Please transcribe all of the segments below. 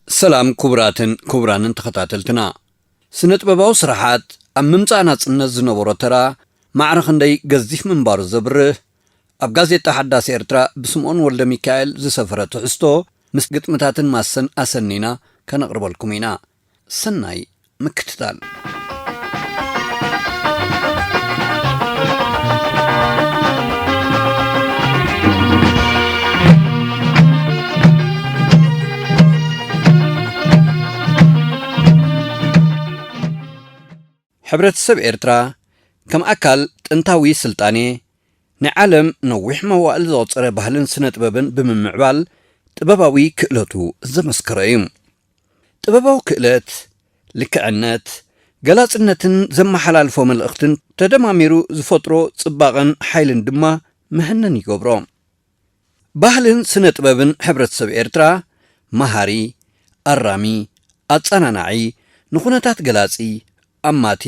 ሰላም ክቡራትን ክቡራንን ተኸታተልትና። ስነ ጥበባዊ ስራሓት ኣብ ምምጻእ ናጽነት ዝነበሮ ተራ ማዕረ ክንደይ ገዚፍ ምንባሩ ዘብርህ፣ ኣብ ጋዜጣ ሓዳስ ኤርትራ ብስምኦን ወልደ ሚካኤል ዝሰፈረ ትሕዝቶ ምስ ግጥምታትን ማሰን ኣሰኒና ከነቕርበልኩም ኢና። ሰናይ ምክትታል። ሕብረተሰብ ኤርትራ ከም ኣካል ጥንታዊ ስልጣኔ፣ ናይ ዓለም ነዊሕ መዋእል ዘቑጸረ ባህልን ስነ ጥበብን ብምምዕባል ጥበባዊ ክእለቱ ዘመስከረ እዩ። ጥበባዊ ክእለት፣ ልክዕነት፣ ገላጽነትን ዘመሓላልፎ መልእኽትን ተደማሚሩ ዝፈጥሮ ጽባቐን ሓይልን ድማ መሀነን ይገብሮ። ባህልን ስነ ጥበብን ሕብረተሰብ ኤርትራ መሃሪ፣ ኣራሚ፣ ኣጸናናዒ፣ ንኹነታት ገላጺ፣ ኣማቲ፣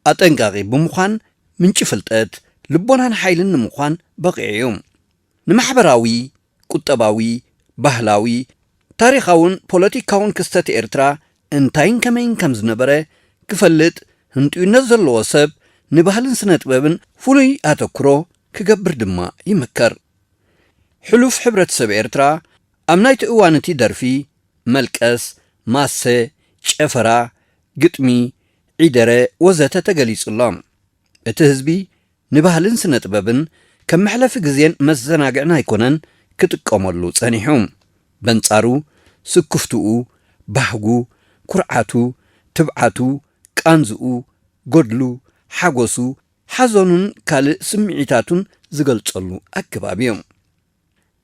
ኣጠንቃቂ ብምዃን ምንጪ ፍልጠት፣ ልቦናን ሓይልን ንምዃን በቒዑ እዩ። ንማሕበራዊ፣ ቁጠባዊ፣ ባህላዊ፣ ታሪኻውን ፖለቲካውን ክስተት ኤርትራ እንታይን ከመይን ከም ዝነበረ ክፈልጥ፣ ህንጡይነት ዘለዎ ሰብ ንባህልን ስነ ጥበብን ፍሉይ ኣተኩሮ ክገብር ድማ ይምከር። ሕሉፍ ሕብረተሰብ ኤርትራ ኣብ ናይቲ እዋን እቲ ደርፊ፣ መልቀስ፣ ማሰ፣ ጨፈራ፣ ግጥሚ፣ ዒደረ ወዘተ ተገሊጹ ኣሎ። እቲ ህዝቢ ንባህልን ስነ ጥበብን ከም መሕለፊ ግዜን መዘናግዕን ኣይኮነን ክጥቀመሉ ጸኒሑ። በንጻሩ ስክፍትኡ፣ ባህጉ፣ ኩርዓቱ፣ ትብዓቱ፣ ቃንዝኡ፣ ጎድሉ፣ ሓጎሱ፣ ሓዘኑን ካልእ ስምዒታቱን ዝገልጸሉ ኣገባብ እዩ።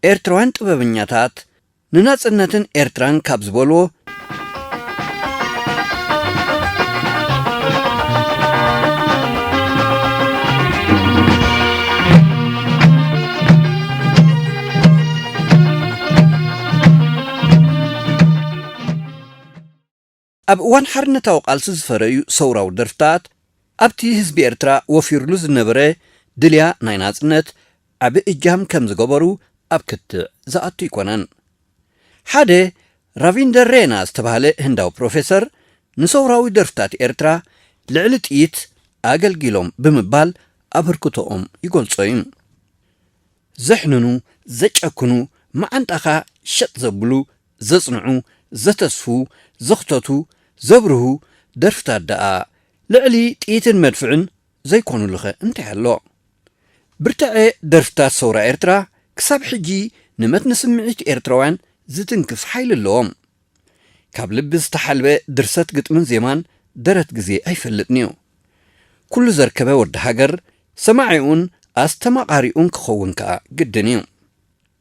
ኤርትራውያን ጥበበኛታት ንናጽነትን ኤርትራን ካብ ዝበልዎ ኣብ እዋን ሓርነታዊ ቃልሲ ዝፈረዩ ሰውራዊ ደርፍታት፣ ኣብቲ ህዝቢ ኤርትራ ወፊርሉ ዝነበረ ድልያ ናይ ናጽነት ዓቢ እጃም ከም ዝገበሩ ኣብ ክትዕ ዝኣቱ ኣይኮነን። ሓደ ራቪንደር ሬና ዝተባህለ ህንዳዊ ፕሮፌሰር፣ ንሰውራዊ ደርፍታት ኤርትራ ልዕሊ ጥይት ኣገልጊሎም ብምባል ኣበርክቶኦም ይገልጾ እዩ። ዘሕንኑ፣ ዘጨክኑ፣ መዓንጣኻ ሸጥ ዘብሉ፣ ዘጽንዑ፣ ዘተስፉ፣ ዘኽተቱ፣ ዘብርሁ ደርፍታት ደኣ ልዕሊ ጥይትን መድፍዕን ዘይኮኑሉኸ እንታይ ኣሎ? ብርትዐ ደርፍታት ሰውራ ኤርትራ ክሳብ ሕጂ ንመትኒ ስምዒት ኤርትራውያን ዝትንክፍ ሓይሊ ኣለዎም። ካብ ልቢ ዝተሓልበ ድርሰት ግጥምን ዜማን ደረት ግዜ ኣይፈልጥን እዩ። ኩሉ ዘርከበ ወዲ ሃገር ሰማዒኡን ኣስተማቓሪኡን ክኸውን ከኣ ግድን እዩ።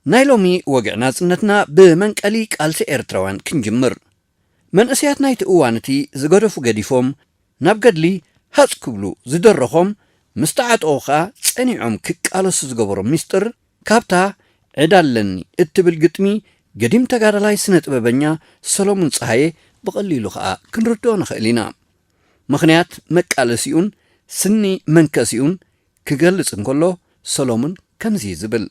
ናይ ሎሚ ወግዒ ናጽነትና ብመንቀሊ ቃልሲ ኤርትራውያን ክንጅምር። መንእሰያት ናይቲ እዋን እቲ ዝገደፉ ገዲፎም ናብ ገድሊ ሃጽ ክብሉ ዝደረኾም ምስ ተዓጠቑ ከኣ ጸኒዖም ክቃለሱ ዝገበሮም ሚስጥር ካብታ ዕዳ ኣለኒ እትብል ግጥሚ ገዲም ተጋዳላይ ስነ ጥበበኛ ሰሎሙን ጸሃየ ብቐሊሉ ከኣ ክንርድኦ ንኽእል ኢና። ምኽንያት መቃለሲኡን ስኒ መንከሲኡን ክገልጽ እንከሎ ሰሎሙን ከምዚ ዝብል፣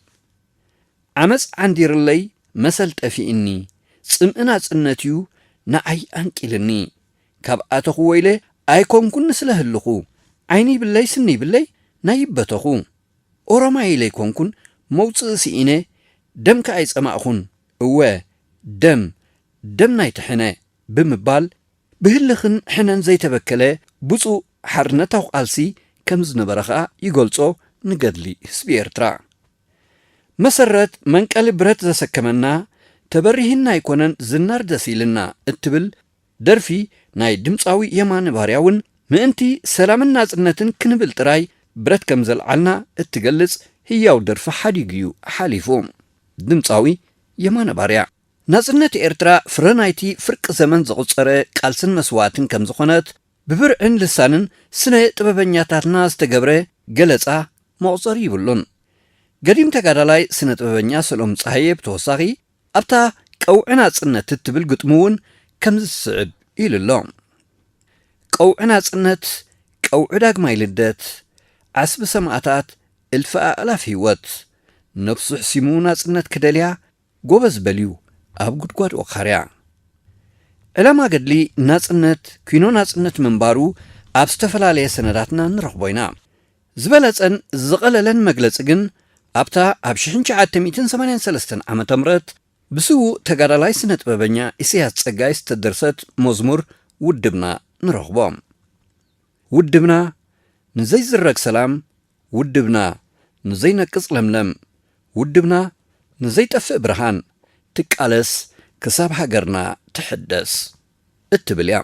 ዓመጽ ዓንዲርለይ መሰል ጠፊእኒ፣ ጽምኢ ናጽነት'ዩ ንዓይ ኣንቂልኒ። ካብ ኣተኹዎ ኢለ ኣይኮንኩን ንስለ ህልኹ፣ ዓይኒ ይብለይ ስኒ ይብለይ ናይ ይበተኹ። ኦሮማይ ኢለ ኣይኮንኩን መውጽኢ ስኢነ፣ ደምከ ኣይጸማእኹን፣ እወ ደም፣ ደም ናይቲ ሕነ ብምባል ብህልኽን ሕነን ዘይተበከለ ብጹእ ሓርነታዊ ቃልሲ ከም ዝነበረ ኸኣ ይገልጾ ንገድሊ ህዝቢ ኤርትራ። መሰረት መንቀሊ ብረት ዘሰከመና፣ ተበሪህና ኣይኮነን ዝናር ደስ ኢልና እትብል ደርፊ ናይ ድምጻዊ የማነ ባርያ እውን ምእንቲ ሰላምን ናጽነትን ክንብል ጥራይ ብረት ከም ዘልዓልና እትገልጽ ህያው ደርፊ ሓዲጉ እዩ ሓሊፉ። ድምጻዊ የማነ ባርያ። ናጽነት ኤርትራ ፍረ ናይቲ ፍርቂ ዘመን ዘቑጸረ ቃልስን መስዋእትን ከም ዝኾነት ብብርዕን ልሳንን ስነ ጥበበኛታትና ዝተገብረ ገለጻ መቑጸሪ ይብሉን። ገዲም ተጋዳላይ ስነ ጥበበኛ ሰሎም ጸሃየ ብተወሳኺ ኣብታ ቀውዒ ናጽነት እትብል ግጥሙ እውን ከምዚ ዝስዕብ ኢሉ ኣሎ። ቀውዒ ናጽነት፣ ቀውዒ ዳግማይ ልደት፣ ዓስቢ ሰማእታት፣ እልፊ ኣእላፍ ህይወት፣ ነብሱ ሕሲሙ ናጽነት ክደልያ፣ ጎበዝ በልዩ ኣብ ጉድጓድ ወኻርያ። ዕላማ ገድሊ ናጽነት፣ ኲኖ ናጽነት ምንባሩ ኣብ ዝተፈላለየ ሰነዳትና ንረኽቦ ኢና። ዝበለጸን ዝቐለለን መግለጺ ግን ኣብታ ኣብ ሽሕን ትሽዓተ ሚእትን ሰማንያን ሰለስተን ዓመተ ምህረት ብስዉእ ተጋዳላይ ስነ ጥበበኛ ኢሳያስ ጸጋይ ዝተደርሰት መዝሙር ውድብና ንረኽቦ። ውድብና ንዘይዝረግ ሰላም፣ ውድብና ንዘይነቅጽ ለምለም፣ ውድብና ንዘይጠፍእ ብርሃን ትቃለስ ክሳብ ሃገርና ትሕደስ እትብል እያ።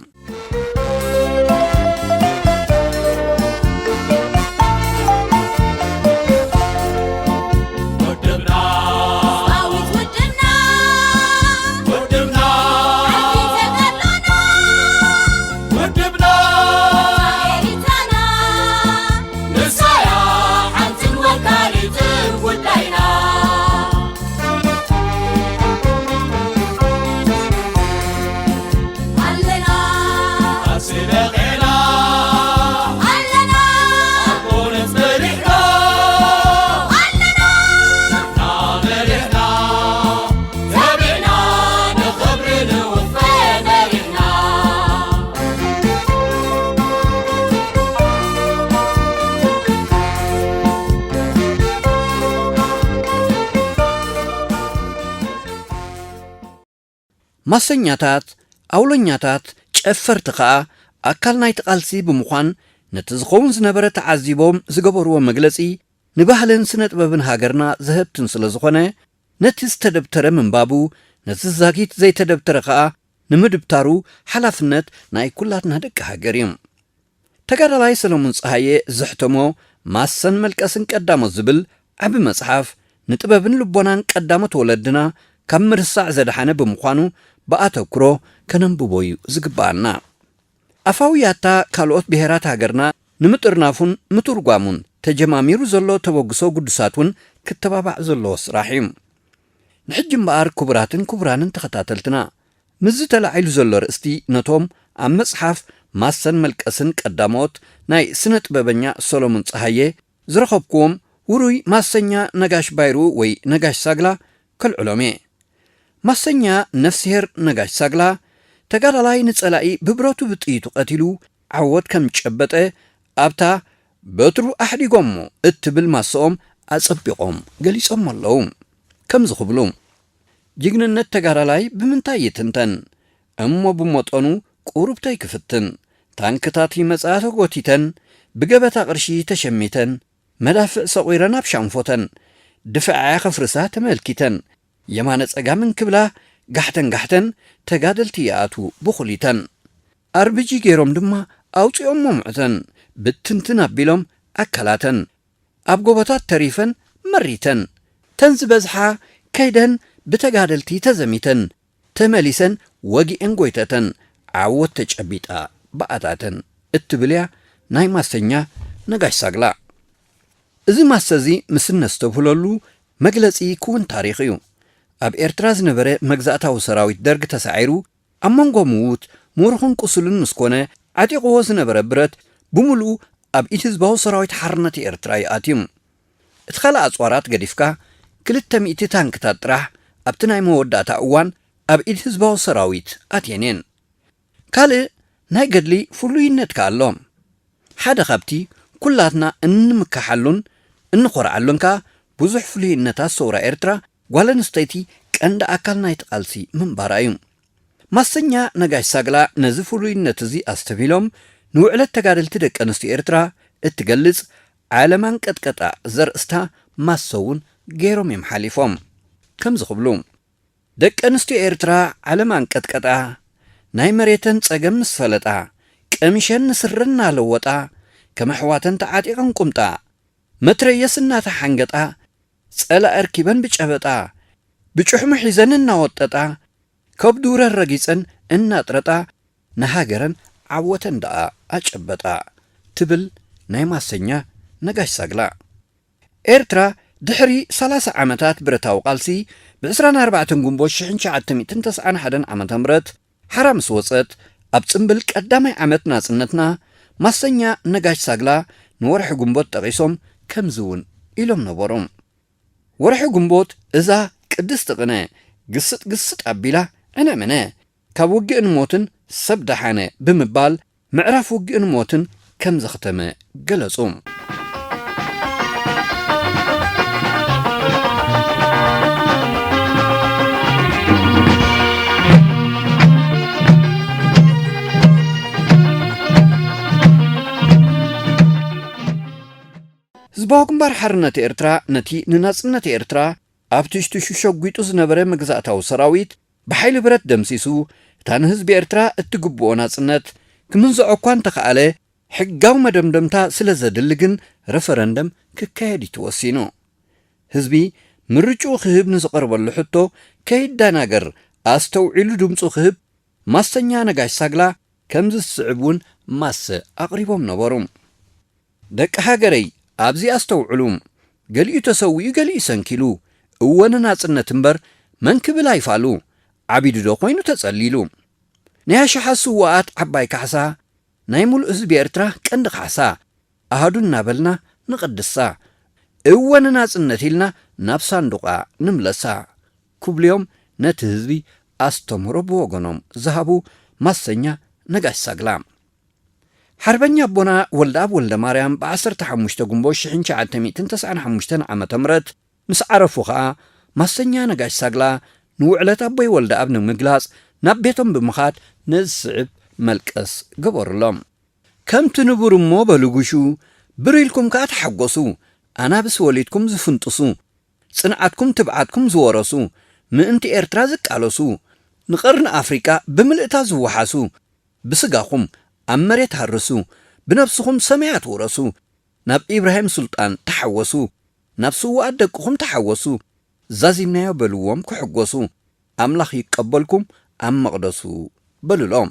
ውድብና፣ ውድብና፣ ዓዲ ተጋድሎና፣ ውድብና፣ ኤሪትራና፣ ንሳያ ሓንትን ወካሊትን ጉዳይና። ኣለና፣ ኣስለቐና፣ ኣለና፣ ኣቦነት መሪሕና፣ ኣለና፣ መሪሕና፣ ተቢዕና ንኽብሪ ንውፈ መሪሕና። ማሰኛታት፣ ኣውሎኛታት፣ ጨፈርቲ ከኣ ኣካል ናይቲ ቃልሲ ብምዃን ነቲ ዝኸውን ዝነበረ ተዓዚቦም ዝገበርዎ መግለጺ ንባህልን ስነ ጥበብን ሃገርና ዘህብትን ስለ ዝኾነ፣ ነቲ ዝተደብተረ ምንባቡ፣ ነቲ ዛጊት ዘይተደብተረ ከኣ ንምድብታሩ ሓላፍነት ናይ ኩላትና ደቂ ሃገር እዩ። ተጋዳላይ ሰለሙን ጸሃየ ዘሕተሞ ማሰን መልቀስን ቀዳሞት ዝብል ዓቢ መጽሓፍ፣ ንጥበብን ልቦናን ቀዳሞት ወለድና ካብ ምርሳዕ ዘድሓነ ብምዃኑ፣ ብኣተኩሮ ከነንብቦ እዩ ዝግብኣና። ኣፋዊ ያታ ካልኦት ብሄራት ሃገርና ንምጥርናፉን ምትርጓሙን ተጀማሚሩ ዘሎ ተበግሶ ግዱሳት እውን ክተባባዕ ዘለዎ ስራሕ እዩ። ንሕጂ እምበኣር ክቡራትን ክቡራንን ተኸታተልትና፣ ምስዚ ተላዒሉ ዘሎ ርእስቲ ነቶም ኣብ መጽሓፍ ማሰን መልቀስን ቀዳሞት ናይ ስነ ጥበበኛ ሰሎሞን ጸሃየ ዝረኸብክዎም ውሩይ ማሰኛ ነጋሽ ባይሩ ወይ ነጋሽ ሳግላ ከልዕሎም እየ። ማሰኛ ነፍስሄር ነጋሽ ሳግላ ተጋዳላይ ንጸላኢ ብብረቱ ብጥይቱ ቀቲሉ ዓወት ከም ጨበጠ ኣብታ በትሩ ኣሕዲጎሞ እትብል ማሰኦም ኣጸቢቖም ገሊጾሞ ኣለዉ። ከምዚ ክብሉ፣ ጅግንነት ተጋዳላይ ብምንታይ ይትንተን? እሞ ብመጠኑ ቁሩብ ተይክፍትን፣ ታንክታት ይመጻ ተጎቲተን፣ ብገበታ ቅርሺ ተሸሚተን፣ መዳፍዕ ሰቒረን ኣብ ሻንፎተን፣ ድፍዐ ከፍርሳ ተመልኪተን፣ የማነ ጸጋም እንክብላ ጋሕተን ጋሕተን ተጋደልቲ ይኣትዉ ብኹሊተን። ኣርብጂ ገይሮም ድማ ኣውጺኦም መምዑተን፣ ብትንትን ኣቢሎም ኣካላተን። ኣብ ጎቦታት ተሪፈን መሪተን። ተን ዝበዝሓ ከይደን ብተጋደልቲ ተዘሚተን፣ ተመሊሰን ወጊኤን ጎይተተን፣ ዓወት ተጨቢጣ ብኣታተን እትብል እያ ናይ ማሰኛ ነጋሽ ሳግላ። እዚ ማሰ እዚ ምስ እነስተብህለሉ መግለጺ ክውን ታሪኽ እዩ። ኣብ ኤርትራ ዝነበረ መግዛእታዊ ሰራዊት ደርግ ተሳዒሩ ኣብ መንጎ ምዉት፣ ምሩኽን ቁሱልን ምስ ኮነ፣ ዓጢቕዎ ዝነበረ ብረት ብምሉኡ ኣብ ኢድ ህዝባዊ ሰራዊት ሓርነት ኤርትራ እዩ ኣትዩ። እቲ ካልእ ኣጽዋራት ገዲፍካ፣ ክልተ ሚእቲ ታንክታት ጥራሕ ኣብቲ ናይ መወዳእታ እዋን ኣብ ኢድ ህዝባዊ ሰራዊት ኣትየን እየን። ካልእ ናይ ገድሊ ፍሉይነት ከኣ ኣሎ። ሓደ ካብቲ ኩላትና እንምካሓሉን እንኾርዓሉን ከኣ ብዙሕ ፍሉይነታት ሰውራ ኤርትራ ጓል ኣንስተይቲ ቀንዲ ኣካል ናይቲ ቃልሲ ምንባራ እዩ። ማሰኛ ነጋሽ ሳግላ ነዚ ፍሉይነት እዚ ኣስተብሂሎም ንውዕለት ተጋደልቲ ደቂ ኣንስትዮ ኤርትራ እትገልጽ ዓለም ኣንቀጥቀጣ ዘርእስታ ማሰ እውን ገይሮም እዮም ሓሊፎም። ከምዚ ክብሉ፣ ደቂ ኣንስትዮ ኤርትራ ዓለም ኣንቀጥቀጣ፣ ናይ መሬተን ጸገም ምስ ፈለጣ፣ ቀሚሸን ንስረን እናለወጣ፣ ከም ኣሕዋተን ተዓጢቐን ቁምጣ፣ መትረየስ እናተሓንገጣ፣ ጸላኢ ኣርኪበን ብጨበጣ፣ ብጭሕሙ ሒዘን እናወጠጣ፣ ከብዲ ውረድ ረጊጸን እናጥረጣ፣ ንሃገረን ዓወተን ደኣ ኣጨበጣ፣ ትብል ናይ ማሰኛ ነጋሽ ሳግላ። ኤርትራ ድሕሪ ሰላሳ ዓመታት ብረታዊ ቃልሲ፣ ብ ዕስራን ኣርባዕተን ግንቦት ሽሕን ትሽዓተ ሚእትን ተስዓን ሓደን ዓመተ ምህረት ሓራ ምስ ወጸት፣ ኣብ ጽምብል ቀዳማይ ዓመት ናጽነትና፣ ማሰኛ ነጋሽ ሳግላ ንወርሒ ግንቦት ጠቒሶም ከምዚ እውን ኢሎም ነበሩ። ወርሒ ግንቦት እዛ ቅድስቲ ቅነ ግስጥ ግስጥ ኣቢላ ዕነምነ ካብ ውግእን ሞትን ሰብ ደሓነ ብምባል፣ ምዕራፍ ውግእን ሞትን ከም ዘኽተመ ገለጹ። ህዝባዊ ግንባር ሓርነት ኤርትራ ነቲ ንናጽነት ኤርትራ ኣብ ትሽትሹ ሸጒጡ ዝነበረ መግዛእታዊ ሰራዊት ብሓይሊ ብረት ደምሲሱ፣ እታ ንህዝቢ ኤርትራ እትግብኦ ናጽነት ክምንዝዖ እኳ እንተኸኣለ፣ ሕጋዊ መደምደምታ ስለ ዘድሊ ግን ረፈረንደም ክካየድ እዩ ተወሲኑ። ህዝቢ ምርጭኡ ክህብ ንዝቐርበሉ ሕቶ ከይደናገር ኣስተውዒሉ ድምጹ ክህብ ማሰኛ ነጋሽ ሳግላ ከምዚ ዝስዕብ እውን ማሰ ኣቕሪቦም ነበሩ። ደቂ ሃገረይ፣ ኣብዚ ኣስተውዕሉ። ገሊኡ ተሰዊኡ፣ ገሊኡ ሰንኪሉ። እወ ንናጽነት እምበር መን ክብል ኣይፋሉ። ዓቢዱ ዶ ኮይኑ ተጸሊሉ። ናይ ኣሽሓት ስዉኣት ዓባይ ካሕሳ፣ ናይ ሙሉእ ህዝቢ ኤርትራ ቀንዲ ካሕሳ፣ ኣሃዱ እናበልና ንቐድሳ። እወ ንናጽነት ኢልና ናብ ሳንዱቓ ንምለሳ። ክብሉዮም ነቲ ህዝቢ ኣስተምህሮ ብወገኖም ዝሃቡ ማሰኛ ነጋሽ ሳግላ። ሓርበኛ ኣቦና ወልደኣብ ወልደማርያም ብ ዓሰርተ ሓሙሽተ ግንቦት ሽሕን ትሽዓተ ሚእትን ተስዓን ሓሙሽተን ዓመተ ምህረት ምስ ዓረፉ ኸኣ፣ ማሰኛ ነጋሽ ሳግላ ንውዕለት ኣቦይ ወልደኣብ ንምግላጽ ናብ ቤቶም ብምኻድ ነዚ ዝስዕብ መልቀስ ገበሩሎም። ከምቲ ንቡር እሞ በሉ ጉሹ፣ ብር ኢልኩም ከኣ ተሓጎሱ፣ ኣናብስ ወሊድኩም ዝፍንጥሱ፣ ጽንዓትኩም ትብዓትኩም ዝወረሱ፣ ምእንቲ ኤርትራ ዝቃለሱ፣ ንቐርኒ ኣፍሪቃ ብምልእታ ዝወሓሱ፣ ብስጋኹም ኣብ መሬት ሃርሱ፣ ብነብስኹም ሰማያት ውረሱ፣ ናብ ኢብራሂም ሱልጣን ተሓወሱ፣ ናብ ስዉኣት ደቅኹም ተሓወሱ፣ ዛዚምናዮ በልዎም ክሕጎሱ፣ ኣምላኽ ይቀበልኩም ኣብ መቕደሱ በሉሎም።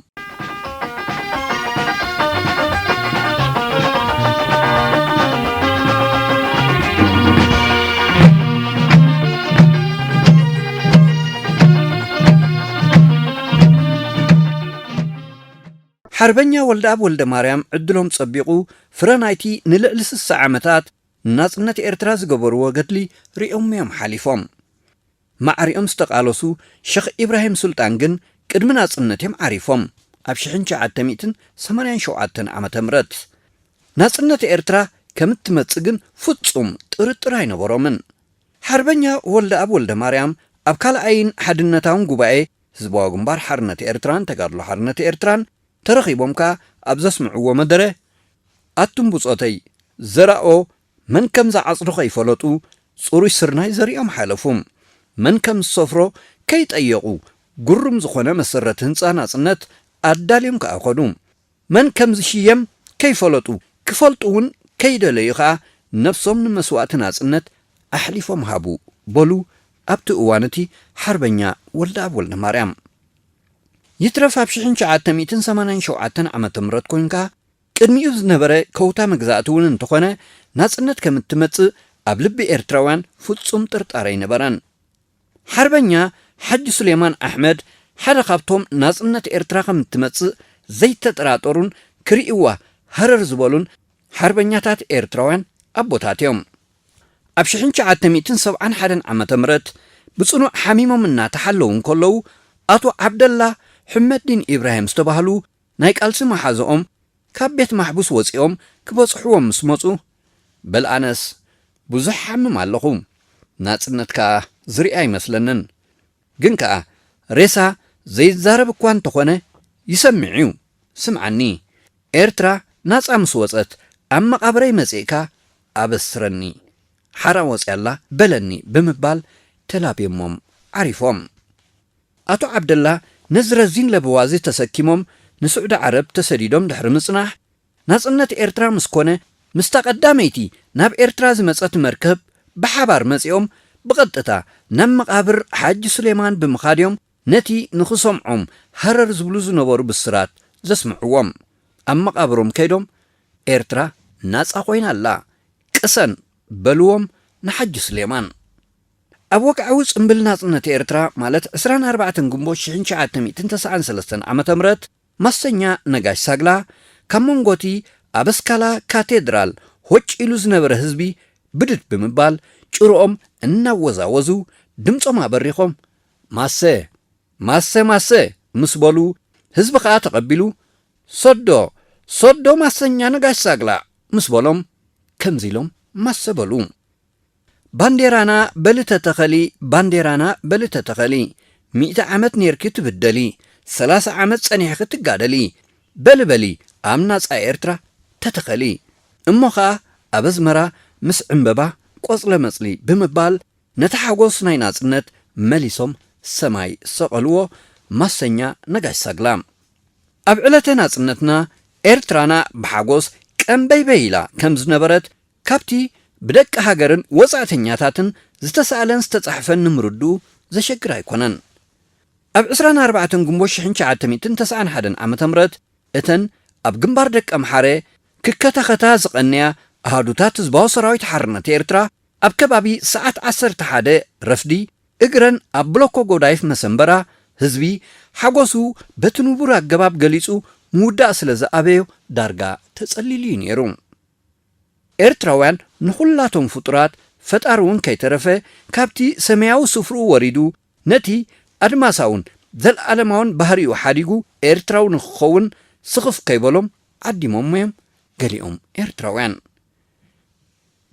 ሓርበኛ ወልደኣብ ወልደማርያም ዕድሎም ጸቢቑ፣ ፍረ ናይቲ ንልዕሊ ስሳ ዓመታት ንናጽነት ኤርትራ ዝገበርዎ ገድሊ ሪኦምዮም ሓሊፎም። ማዕሪኦም ዝተቓለሱ ሸኽ ኢብራሂም ሱልጣን ግን ቅድሚ ናጽነት እዮም ዓሪፎም፣ ኣብ ሽሕን ትሽዓተ ሚእትን ሰማንያን ሸውዓተን ዓመተ ምህረት። ናጽነት ኤርትራ ከም እትመጽእ ግን ፍጹም ጥርጥር ኣይነበሮምን። ሓርበኛ ወልደኣብ ወልደማርያም ኣብ ካልኣይን ሓድነታውን ጉባኤ ህዝባዊ ግንባር ሓርነት ኤርትራን ተጋድሎ ሓርነት ኤርትራን ተረኺቦም ከኣ ኣብ ዘስምዕዎ መደረ፣ ኣቱም ብጾተይ፣ ዘራኦ መን ከም ዝዓጽዶ ከይፈለጡ፣ ጽሩይ ስርናይ ዘሪኦም ሓለፉ። መን ከም ዝሰፍሮ ከይጠየቑ፣ ግሩም ዝኾነ መሰረት ህንጻ ናጽነት ኣዳልዮም ከኣ ኸዱ። መን ከም ዝሽየም ከይፈለጡ፣ ክፈልጡ እውን ከይደለዩ ኸኣ፣ ነብሶም ንመስዋእቲ ናጽነት ኣሕሊፎም ሃቡ፣ በሉ ኣብቲ እዋን እቲ ሓርበኛ ወልደኣብ ወልደማርያም። ይትረፍ ኣብ ሽሕን ትሽዓተ ሚእትን ሰማንያን ሸውዓተን ዓመተ ምህረት ኮይንካ፣ ቅድሚኡ ዝነበረ ከውታ መግዛእቲ እውን እንተኾነ፣ ናጽነት ከም እትመጽእ ኣብ ልቢ ኤርትራውያን ፍጹም ጥርጣረ ኣይነበረን። ሓርበኛ ሓጂ ሱሌማን ኣሕመድ ሓደ ካብቶም ናጽነት ኤርትራ ከም እትመጽእ ዘይተጠራጠሩን ክርእይዋ ሃረር ዝበሉን ሓርበኛታት ኤርትራውያን ኣቦታት እዮም። ኣብ ሽሕን ትሽዓተ ሚእትን ሰብዓን ሓደን ዓመተ ምህረት ብጽኑዕ ሓሚሞም እናተሓለዉ እንከለዉ፣ ኣቶ ዓብደላ ሕመዲን ኢብራሂም ዝተባህሉ ናይ ቃልሲ መሓዝኦም ካብ ቤት ማሕቡስ ወጺኦም ክበጽሕዎም ምስ መጹ፣ በል ኣነስ ብዙሕ ሓምም ኣለኹ፣ ናጽነት ከኣ ዝርኢ ኣይመስለንን። ግን ከኣ ሬሳ ዘይዛረብ እኳ እንተኾነ ይሰምዕ እዩ። ስምዓኒ፣ ኤርትራ ናጻ ምስ ወጸት ኣብ መቓብረይ መጺእካ ኣበስረኒ፣ ሓራ ወጽያ ኣላ በለኒ ብምባል ተላብዮሞም ዓሪፎም። ኣቶ ዓብደላ ነዚ ረዚን ለበዋ እዚ ተሰኪሞም ንስዑዲ ዓረብ ተሰዲዶም ድሕሪ ምጽናሕ፣ ናጽነት ኤርትራ ምስ ኮነ፣ ምስታ ቀዳመይቲ ናብ ኤርትራ ዝመጸት መርከብ ብሓባር መጺኦም ብቐጥታ ናብ መቓብር ሓጂ ሱሌማን ብምኻድ እዮም ነቲ ንኽሰምዖም ሃረር ዝብሉ ዝነበሩ ብስራት ዘስምዕዎም። ኣብ መቓብሮም ከይዶም፣ ኤርትራ ናጻ ኮይና ኣላ፣ ቅሰን በልዎም ንሓጂ ሱሌማን። ኣብ ወግዓዊ ጽምብል ናጽነት ኤርትራ፣ ማለት ዕስራን ኣርባዕተን ግንቦት ሽሕን ትሽዓተ ሚእትን ተስዓን ሰለስተን ዓመተ ምህረት፣ ማሰኛ ነጋሽ ሳግላ፣ ካብ መንጎ እቲ ኣብ ኣስካላ ካቴድራል ሆጭ ኢሉ ዝነበረ ህዝቢ ብድድ ብምባል፣ ጭርኦም እናወዛወዙ፣ ድምጾም ኣበሪኾም፣ "ማሰ! ማሰ! ማሰ!" ምስ በሉ፣ ህዝቢ ከኣ ተቐቢሉ፣ "ሶዶ፣ ሶዶ ማሰኛ ነጋሽ ሳግላ" ምስ በሎም፣ ከምዚ ኢሎም ማሰ በሉ። "ባንዴራና በሊ ተተኸሊ፣ ባንዴራና በሊ ተተኸሊ፣ ሚእቲ ዓመት ኔርኪ ትብደሊ፣ ሰላሳ ዓመት ጸኒሕኺ ትጋደሊ፣ በሊ በሊ ኣብ ናጻ ኤርትራ ተተኸሊ፣ እሞ ኸኣ ኣብ ኣዝመራ ምስ ዕምበባ ቆጽለ መጽሊ" ብምባል ነቲ ሓጎስ ናይ ናጽነት መሊሶም ሰማይ ሰቐልዎ። ማሰኛ ነጋሽ ሳግላ። ኣብ ዕለተ ናጽነትና ኤርትራና ብሓጎስ ቀንበይበይ ኢላ ከም ዝነበረት ካብቲ ብደቂ ሃገርን ወጻእተኛታትን ዝተሳእለን ዝተጻሕፈን ንምርድኡ ዘሸግር ኣይኮነን። ኣብ ዕስራን ኣርባዕተን ግንቦት ሽሕን ትሽዓተ ሚእትን ተስዓን ሓደን ዓመተ ምህረት እተን ኣብ ግንባር ደቀ ምሓረ ክከታኸታ ዝቐነያ ኣሃዱታት ህዝባዊ ሰራዊት ሓርነት ኤርትራ ኣብ ከባቢ ሰዓት ዓሰርተ ሓደ ረፍዲ እግረን ኣብ ብሎኮ ጎዳይፍ መሰንበራ፣ ህዝቢ ሓጎሱ በቲ ንቡር ኣገባብ ገሊጹ ምውዳእ ስለ ዝኣበዮ ዳርጋ ተጸሊሉ እዩ ነይሩ። ኤርትራውያን ንኹላቶም ፍጡራት ፈጣሪ እውን ከይተረፈ ካብቲ ሰማያዊ ስፍርኡ ወሪዱ ነቲ ኣድማሳውን ዘለኣለማውን ባህሪኡ ሓዲጉ ኤርትራዊ ንክኸውን ስኽፍ ከይበሎም ዓዲሞሞ እዮም ገሊኦም ኤርትራውያን።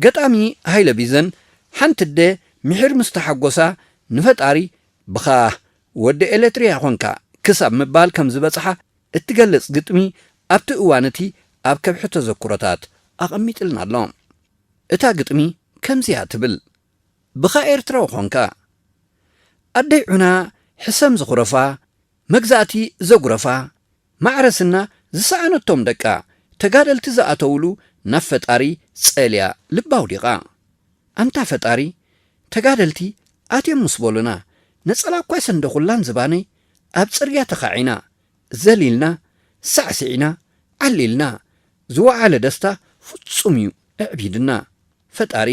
ገጣሚ ሃይለ ቢዘን ሓንቲ ኣደ ምሒር ምስ ተሓጎሳ ንፈጣሪ "ብኻ ወዲ ኤለትርያ ኾንካ" ክሳብ ምባል ከም ዝበጽሓ እትገልጽ ግጥሚ ኣብቲ እዋን እቲ ኣብ ከብሒ ተዘክሮታት ኣቐሚጥልና ኣሎ። እታ ግጥሚ ከምዚኣ ትብል፣ "ብኻ ኤርትራዊ ኾንካ" ኣደይ ዑና ሕሰም ዝኹረፋ፣ መግዛእቲ ዘጉረፋ፣ ማዕረ ስና ዝሰኣነቶም ደቃ፣ ተጋደልቲ ዝኣተውሉ ናብ ፈጣሪ ጸልያ ልባ ኣውዲቓ። ኣንታ ፈጣሪ፣ ተጋደልቲ ኣትዮም ምስ በሉና፣ ነጸላ እኳ ኣይሰንደኹላን ዝባነይ፣ ኣብ ጽርግያ ተኻዒና፣ ዘሊልና፣ ሳዕሲዕና፣ ዓሊልና፣ ዝወዓለ ደስታ ፍጹም እዩ ኣዕቢድና። ፈጣሪ፣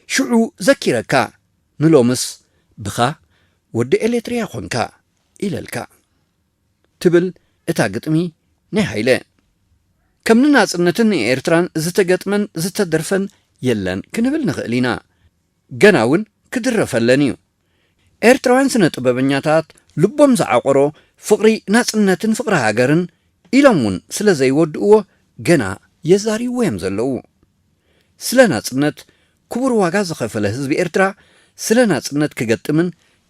ሽዑ ዘኪረካ፣ ንሎምስ ብኻ ወዲ ኤሌትርያ ኾንካ ኢለልካ። ትብል እታ ግጥሚ ናይ ሃይለ። ከም ንናጽነትን ንኤርትራን ዝተገጥመን ዝተደርፈን የለን ክንብል ንኽእል ኢና። ገና እውን ክድረፈለን እዩ። ኤርትራውያን ስነ ጥበበኛታት ልቦም ዝዓቆሮ ፍቕሪ ናጽነትን ፍቕሪ ሃገርን ኢሎም እውን ስለ ዘይወድእዎ ገና የዛርይዎ እዮም ዘለዉ። ስለ ናጽነት ክቡር ዋጋ ዝኸፈለ ህዝቢ ኤርትራ ስለ ናጽነት ክገጥምን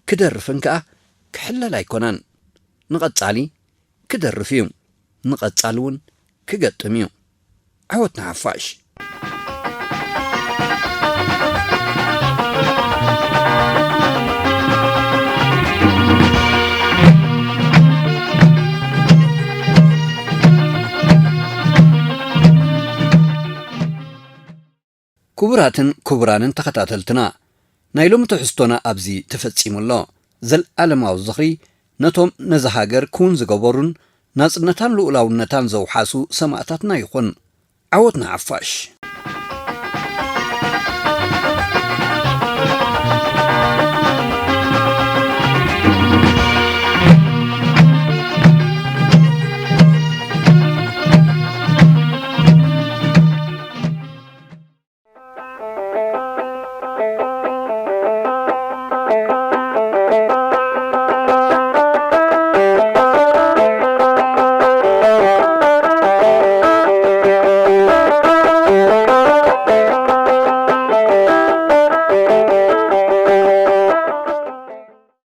ክደርፍን ከኣ ክሕለል ኣይኮነን። ንቐጻሊ ክደርፍ እዩ። ንቐጻሊ እውን ክገጥም እዩ። ዓወት ንሓፋሽ። ክቡራትን ክቡራንን ተኸታተልትና፣ ናይ ሎሚ ትሕዝቶና ኣብዚ ተፈጺሙ ኣሎ። ዘልኣለማዊ ዝኽሪ ነቶም ነዛ ሃገር ክውን ዝገበሩን ናጽነታን ልኡላውነታን ዘውሓሱ ሰማእታትና ይኹን። ዓወት ንሓፋሽ።